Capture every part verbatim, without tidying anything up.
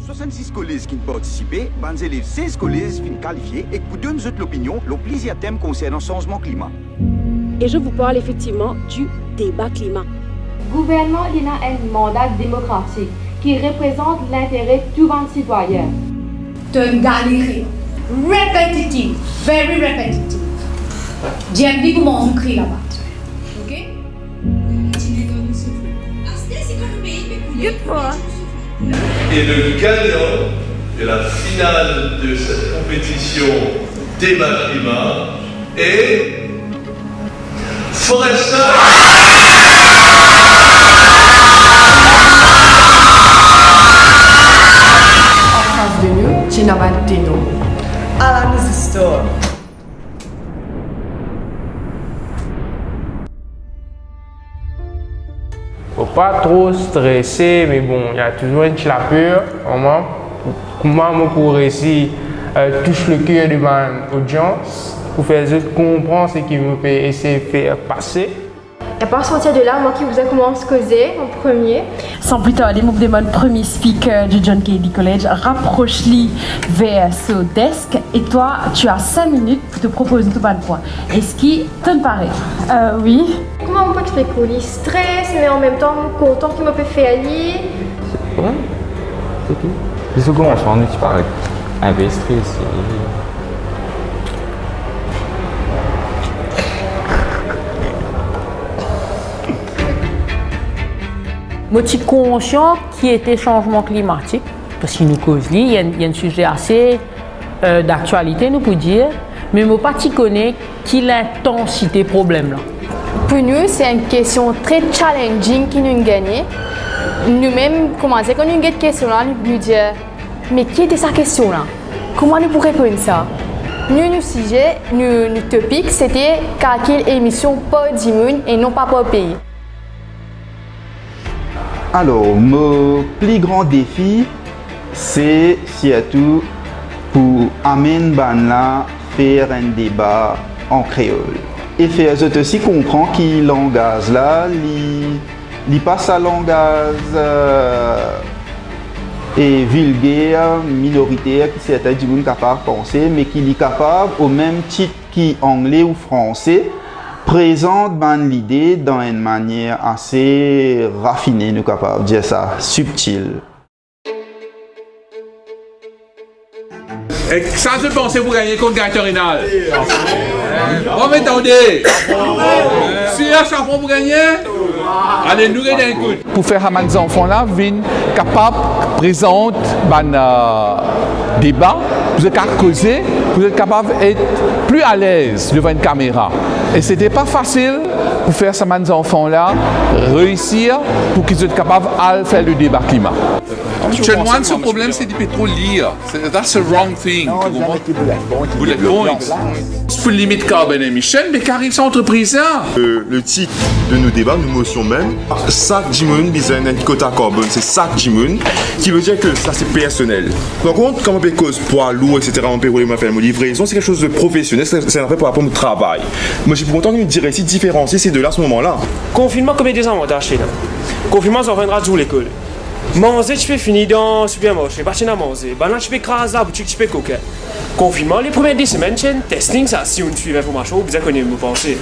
Swasannsis kolez ki partisipe, bann zelev sez kolez finn kalifie ek pou donn zot lopinion lor plizier tem konsernan sanzman klima. Et je vous parle effectivement du débat climat. Gouvernman li ena enn manda demokratik ki reprezant lintere tou bann sitwayin. To galere. Repetitive, very repetitive. Dir li kouma ou kri laba. Ok? Good boy. Et le gagnant de la finale de cette compétition Débat Climat est Foresta. Anfas de nou, ti ena bann tenor. Ala nou zistor. Fo pa tro strese, me bon, ena touzour enn ti laper an mwa. Kouma mo pou resi, euh, tous le cœur de bann odians, pou fer zot konpran seki mo pe esey fer pase. Et à partir de là, moi qui vous ai commencé à causer en premier. Sans plus tarder, mo pou demann premie speaker du John Cayley College, rapros li ver so desk, et toi, tu as cinq minutes pou to propoz nou to bann pwin. Eski to pare? Euh, oui. Kouma mo pou explik ou? Li stres, me an mem tan, mo kontan ki mo pe fer li. Wi, se tou. Li so komansman, nou ti paret inpe strese. Mo ti konsian ki ete sanzman klimatik, parski nou koz li, li enn, li enn size ase, euh, daktialite, nou pou dir, me mo pa ti kone ki lintansite problem la. Pou nou, se enn kestion tre challenging ki nou'nn gagne. Nou mem, kouma dir, kan nou get kestion la, nou, nou dir, "Me ki ete sa kestion la? Kouma nou pou reponn sa?" Nou, nou size, nou, nou topik, sete kalkil emision par dimoun e non pa par pei. Alor, mo pli gran defi, se sirtou pou amenn bann la fer enn deba an kreol. E fer zot osi konpran ki langaz la, li, li pa sa langaz, euh, e vilger, minoriter, ki sertin dimoun kapav panse, me ki li kapav, o mem tit ki angle ou franse, prezant bann lide dan enn manier ase rafine, nou kapav dir sa, sibtil. Ek sa, zot panse pou gagne kont Gaëtan Reynal? Bon, me tande. Si a Safran pou gagne? Ale, nou get enn kout. Pou fer sa bann zanfan la vinn kapav prezant bann, euh, deba, pou zot kapav koze, pou zot kapav et pli alez devan enn kamera. E sete pa fasil pou fer sa bann zanfan la reisir pou ki zot kapav al fer le deba klima. Chanoine, so problem, se li pe tro lir. Se, that's the wrong thing. Non, to zame konpran. Bullet points. Pou limit carbon emission, me ki ariv sa antrepriz la? Euh, le tit de nou deba, nou mosion mem, sak dimoun bizin enn kota karbonn, se sak dimoun, ki ve dir ke sa se personel. Par kont, kan mo pe koz pwa lour, et cetera, mo pe roule mo affer, mo livrezon, se kiksoz de profesionel, se, se enn zafer par rapor mo travay. Mo ti pou kontan ki nou dir isi diferansie se de la, se moman la. Konfinnman, konbien dezavantaz ena? Konfinnman, zanfan inn rat zour lekol. Manze ti pe fini dan sipermarse, pa ti ena manze. Bannla ti pe kraz laboutik, ti pe kokin. Konfinnman, le premie de semenn, ti enn testing sa, si ou'nn swiv linformasion, ou bizin kone mo panse.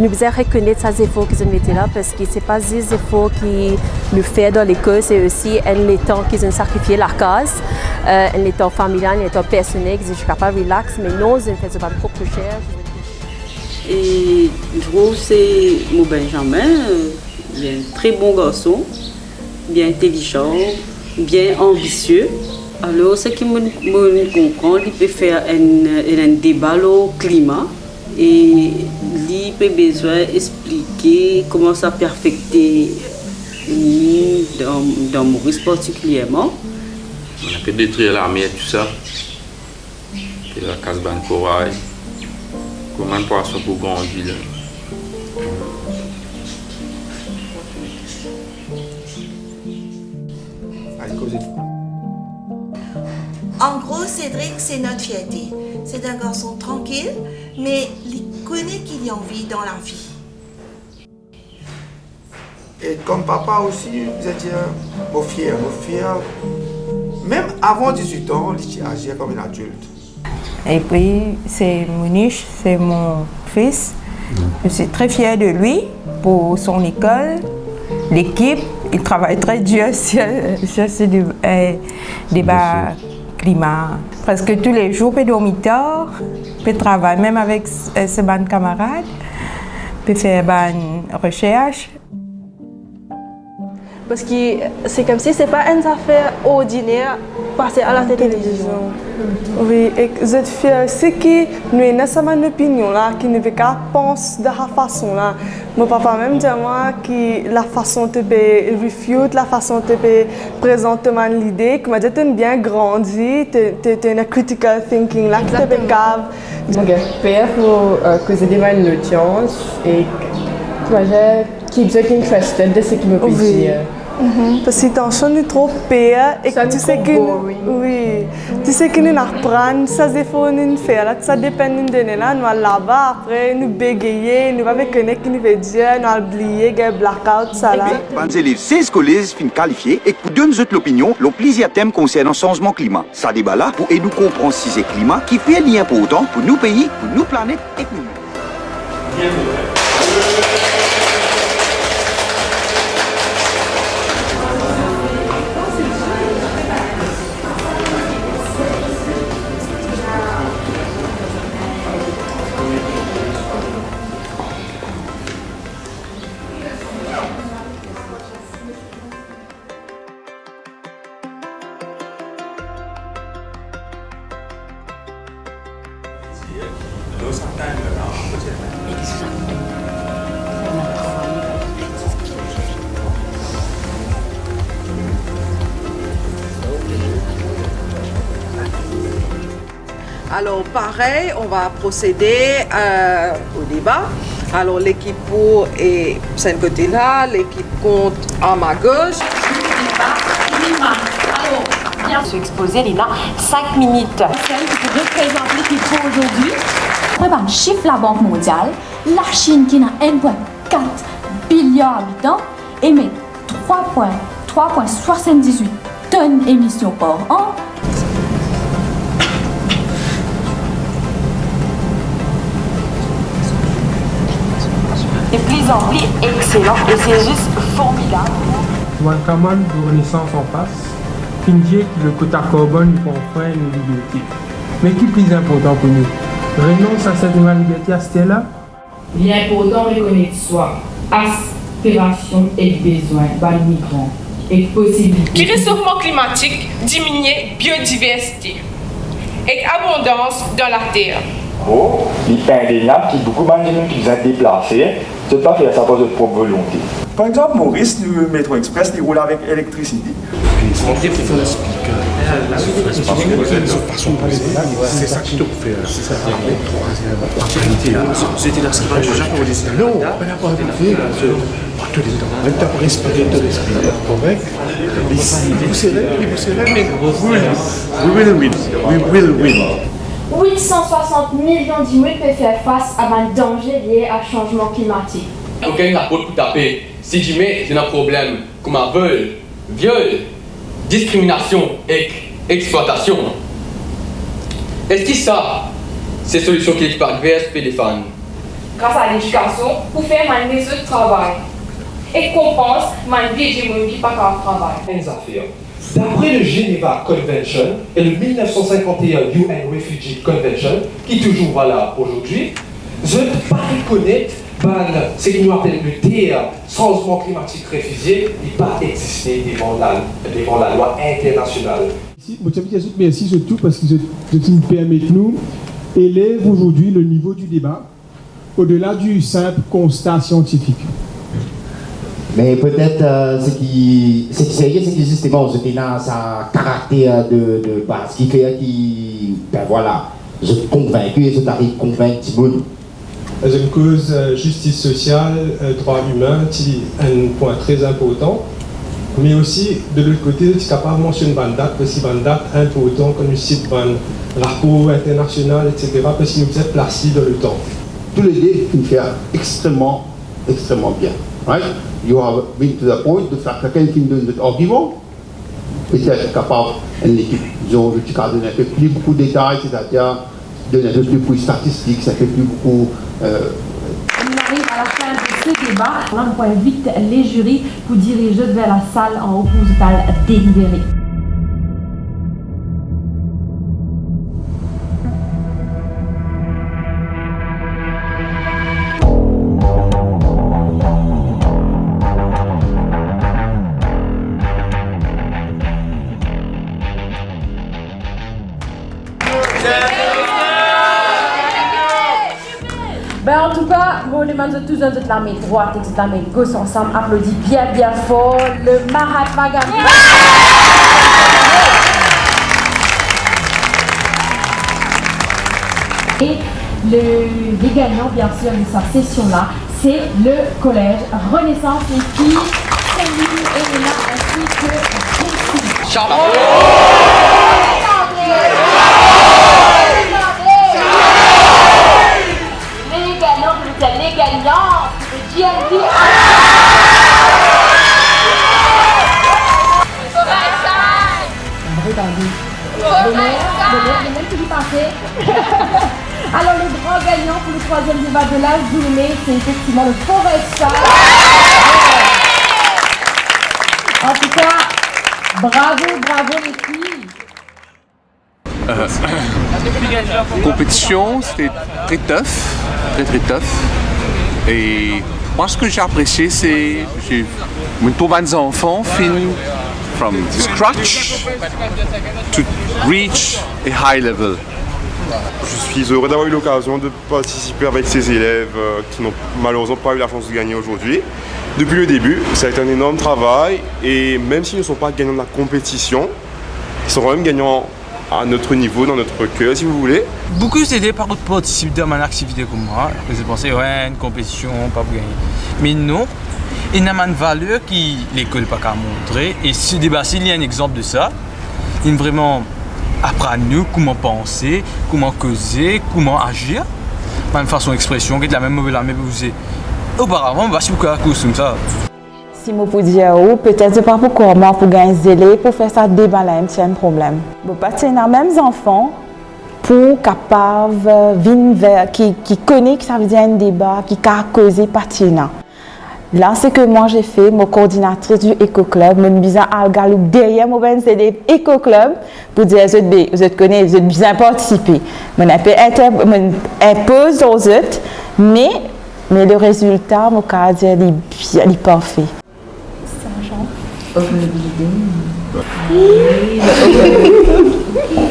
Nou bizin rekonet sa zefor ki zot mete la, parski se pa zis zefor ki nou fer dan lekol, se osi enn letan ki zot sakrifie lakaz, euh, enn letan familial, enn letan personel, ki zot kapav relax, me non, zot fer zot bann prop reshers. E trouv se mo Benjamin, euh, li enn tre bon garson, bien intelizan, bien anbisie. Alor, seki mo, mo konpran, li pe fer enn, enn, enn deba lor klima e li pe bizin explike kouma sa pe afekte nou dan, dan Moris partikilierman. Li pe detrir lamer, tou sa. Pe lakaz bann koray. Kouma enn pwason pou grandi la. Al koze. En gros, Cédric, c'est notre fierté. C'est un garçon tranquille, mais li kone ki li anvi dan lavi. E kom papa osi, mo dir, mo fier, mo fier. Mem avan dizwit an, li ti azir kom enn adilt. Epi, se Monish, c'est mon fils. Je suis très fière de lui pour son école, l'équipe. Il travaille très dur sur, sur ce dé-, euh, débat climat. Presque tous les jours, pe dormi tar, pe travay mem avek, euh, se bann kamarad, pe fer bann resers. Parski se komsi se pa enn zafer ordiner pase a la televizion. Televizion. Wi, ek zot fier osi ki nou ena sa bann opinion la, ki nou pe kav pans dan sa fason la. Mo papa mem dir mwa ki lafason to pe refute, lafason to pe prezant to bann lide, kouma dir to bien grandi, to, to, to ena critical thinking la, ki to pe kav. Mo gagn per pou, euh, koze devan enn lodians e, kouma dir, keep zot interested de seki mo pe dir. Wi. Mhm. Parski tansion nou tro per e tou seki nou, wi, tou seki nou aprann, sa zefor nou fer la, sa depann nou done la, nou al laba, apre nou begeye, nou pa pe kone ki nou pe dir, nou al bliye, gagn blackout, sa la. Bann zelev sez kolez finn kalifie ek pou donn zot lopinion lor plizier tem konsernan sanzman klima. Sa deba la pou ed nou konpran size klima, kifer li inportan pou nou pei, pou nou planet ek nou mem. Alors, pareil, on va procéder, euh, au débat. Alors, l'équipe pour est de ce côté-là, l'équipe contre à ma gauche. Débat climat. Alors, bien. Sou expoze, li ena sink minit. Sel ki pou reprezant l'équipe pour aujourd'hui. Dapre bann sif Labank Mondial, Lachinn ki ena enn pwin kat biliar abitan, emet trwa pwin, trwa pwin swasann-diz-wit tonn emision par an. De pli an pli exelan e se zis formidab. Joan Caman de Renaissance en face finn dir ki le quota carbone li pa finn finn nou liberte. Me ki pli inportan pou nou, renons a sa nou liberte aster la? Li inportan rekonet swa, aspirasion ek bezwin bann migran ek posibilite. Ki resofman klimatik diminie biodiversite ek abondans dan later. Bon, li indenab ki boukou bann dimoun ki bizin deplase, zot pa fer sa par zot prop volonte. Par exanp, Moris, nou Metro Express, li roul avek elektrisite. Wit san swasant milion dimoun pe fer fas a bann danze lie a sanzman klimatik. Okenn laport pou tape, si zime ena problem kouma vol, viol, diskriminasion ek explwatasion. Eski sa se solision ki lekip advers pe defann? Gras a ledikasion pou fer bann lezot travay ek konpans bann vie dimoun ki pa kapav travay. Enn zafer. Dapre le Geneva Convention e le mil nef san sinkant e enn U N Refugee Convention, ki touzour valab azordi, zot pa rekonet bann, seki nou apel le T R, sanzman klimatik refizie, li pa existe devan la, devan lalwa internasional. Si, mo ti anvi dir zot mersi, zot tou, parski zot, zot inn permet nou elev azordi le nivo di deba, odela di sinp konsta siantifik. Me petet, euh, seki, seki serye, seki zisteman, zot ena sa karakter de, de baz ki fer ki, ben vwala, zot konvinki e zot ariv konvink dimoun. Zot koz, euh, zistis sosial, euh, drwa imin, ti enn pwin tre inportan. Me osi, de lot kote, zot ti kapav mansionn bann dat, osi bann dat inportan, kan nou sit bann rapor internasional, et cetera, parski nou bizin plas li dan letan. Toulede finn fer extrememan, extrememan bien. Right? You have been to the point, donk sakenn finn donn zot argiman. Petet kapav enn lekip, dizon, zot ti kapav donn enpe pli boukou detay, setadir donn enpe pli boukou statistik, enpe pli boukou, euh, On arrive à la fin de ce débat. La, nou pou invit le jury pou dirige zot ver lasal anlor pou zot al delibere. Ben, antouka, mo demann zot tou, zot lame drwat ek zot lame gos ansam, aplodi bien, bien for le Mahatma Gandhi. Et le, les gagnants, bien sûr, de cette session-là, c'est le collège Renaissance, les filles Céline, Elena ainsi que Jessie. Chapeau. Les gagnants, vous êtes les gagnants de G M D. Regardez. Bonheur, bonheur, bonheur, c'est du passé. Alors, le grand gagnant pour le troisième débat de la journée, c'est effectivement le Forest Side. En tout cas, bravo, bravo les filles. Euh, compétition, c'était très tough, très, très tough. Et moi, ce que j'ai apprécié, c'est, j'ai, mo trouv bann zanfan finn from scratch to reach a high level. Je suis heureux d'avoir eu l'occasion de participer avec ces élèves, euh, qui n'ont malheureusement pas eu la chance de gagner aujourd'hui. Depuis le début, ça a été un énorme travail et même s'ils ne sont pas gagnants de la compétition, ils sont quand même gagnants à notre niveau, dans notre cœur, si vous voulez. Boukou zede pa partisip dan bann aktivite kouma, zot panse, we, enn konpetision, pa pou gagne. Me non, ena bann valer ki lekol pa kapav montre, e se deba si li enn exanp de sa. Li vreman aprann nou kouma panse, kouma koze, kouma azir. Bann fason expresion, get la mem mo lame pou bouze. Oparavan, mo pa ti pou kapav koz koumsa. Si mo pou dir ou, petet zot pa pou krwar mwa pou gagn zele pou fer sa deba la, enn ti problem. Mo pa ti ena mem zanfan pou kapav vinn ver, ki, ki kone ki savedir enn deba, ki kapav koze, pa ti ena. La, ce que moi j'ai fait, mo koordinatris di Eco Club, mo bizin al galoup deryer mo bann zelev Eco Club pou dir zot, be, zot kone, zot bizin partisipe. Mo enn pe inter-, mo inpoz lor zot, me, me le rezilta, mo kapav dir li bien, li parfe. Saint-Jean. Overbuilding. Oui, le overbuilding.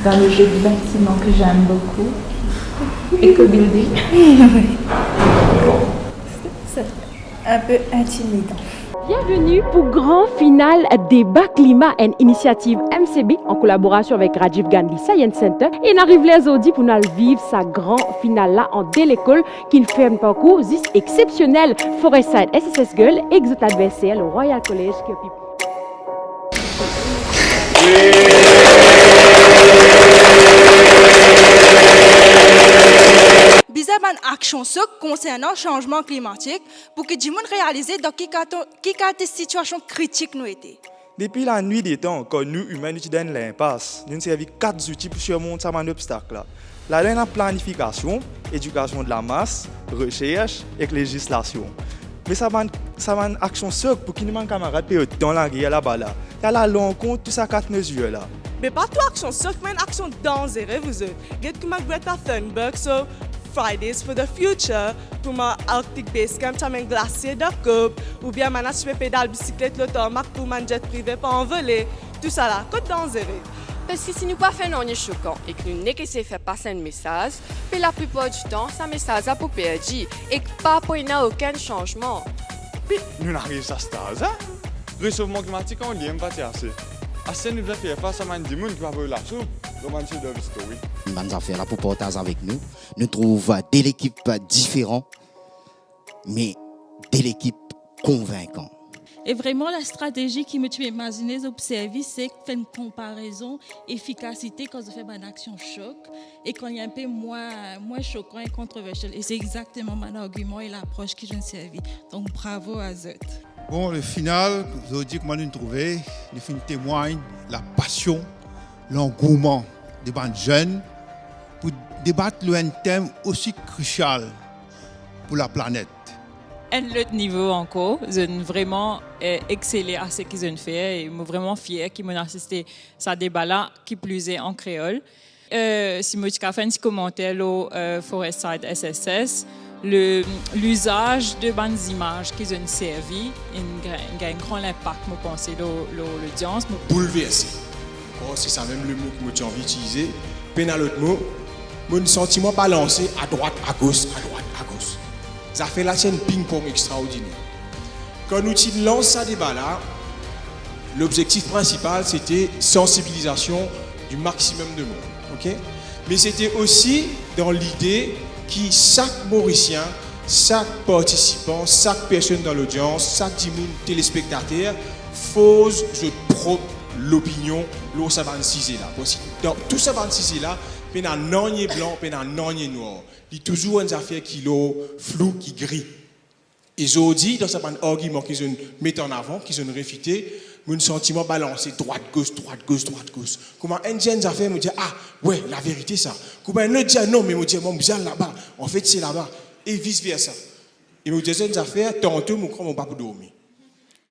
Dans le jeu du bâtiment que j'aime beaucoup. Eco building. C'est un peu intimidant. Bienveni pou gran final deba klima, enn inisiativ M C B an kolaborasion avek Rajiv Gandhi Science Center, e nou ariv ler zordi pou nou al viv sa gran final la ant de lekol ki'nn fer enn parkour zis exsepsionel, Forest Side S S S Girl ek zot adverser, le Royal College Kirkpipo. Bizin bann aksion sok konsernan sanzman klimatik pou ki dimoun realize dan ki kato-, ki kalite sitiasion kritik nou ete. Depi lanwit detan, kan nou imin nou ti dan enn linpas, nou'nn servi kat zouti pou sirmont sa bann obstak la. Ladan ena planifikasion, edikasion de la mas, resers ek lezislasion. Me sa bann, sa bann aksion sok pou ki nou bann kamarad pe otan lager laba la, li al alankont tou sa kat mezir la. Me pa tou aksion sok, me enn aksion danzere, vouzot. Get kouma Greta Thunberg sov Fridays for the Future, kouma Arctic Base Camp ti amenn glasie dan kop, oubien bann la ti pe pedal bisiklet lor tarmak pou bann jet prive pa anvole, tousala, kot danzere? Parski si nou pa fer nanye sokan ek nou nek esey fer pas enn mesaz, be laplipar ditan, sa mesaz la pou perdi ek pa pou ena okenn sanzman. Be nou'nn ariv sa staz la, resofman klimatik an li mem pa ti ase. Aster nou bizin fer fas a bann dimoun ki pa pou lasoup lor bann sort of story. Bann zafer la pou partaz avek nou. Nou trouv de lekip diferan, me de lekip konvinkan. E vreman, la stratezi ki mo ti pe imazine zot pou servi, se fer enn konparezon efikasite kan zot fer bann aksion shok e kan li enpe mwin, mwin shokan e kontroversiel. E se exakteman bann argiman e lapros ki zot inn servi. Donk, bravo a zot. Bon, le final, zordi, kouma nou trouve, nou finn temwagn lapasion, langourman de bann zenn pou debat lor enn tem osi krisial pou laplanet. Enn lot nivo ankor, zot inn vreman, eh, exele a seki zot inn fer, e mo vreman fier ki mo'nn asiste sa deba la, ki plis an kreol. Eh, si mo ti kav fer enn ti komanter lor, eh, Forest Side S S S, le, lizaz de bann zimaz ki zot inn servi, inn gagn, gagn gran linpak, mo panse, lor, lor lodians. Mo boulverse. Ankor, se sa mem lemo ki mo ti anvi itilize. Pena lot mo, mo'nn santi mwa balanse adrwat, agos, adrwat, agos. Zafer la ti enn ping-pong extraordiner. Kan nou ti lans sa deba la, lobzektif prinsipal, sete sansibilizasion di maximum de mond, ok? Me sete osi dan lide ki sak Morisien, sak partisipan, sak personn dan lodians, sak dimoun telespektater, forz zot prop lopinion lor sa bann size la. Parski dan tou sa bann size la, pena nanye blan, pena nanye nwar. Li touzour enn zafer ki lor flou, ki gri. E zordi, dan sa bann argiman ki zot inn met an avan, ki zot inn refite, mo'nn santi mwa balanse drwat, gos, drwat, gos, drwat, gos. Kouma enn dir enn zafer, mo dir, ah, wi, laverite sa. Kouma enn lot dir, non, me mo dir, mwa, mo bizin al laba. Anfet, se laba. E vis versa. E mo dir zot enn zafer, tanto, mo krwar mo pa pou dormi.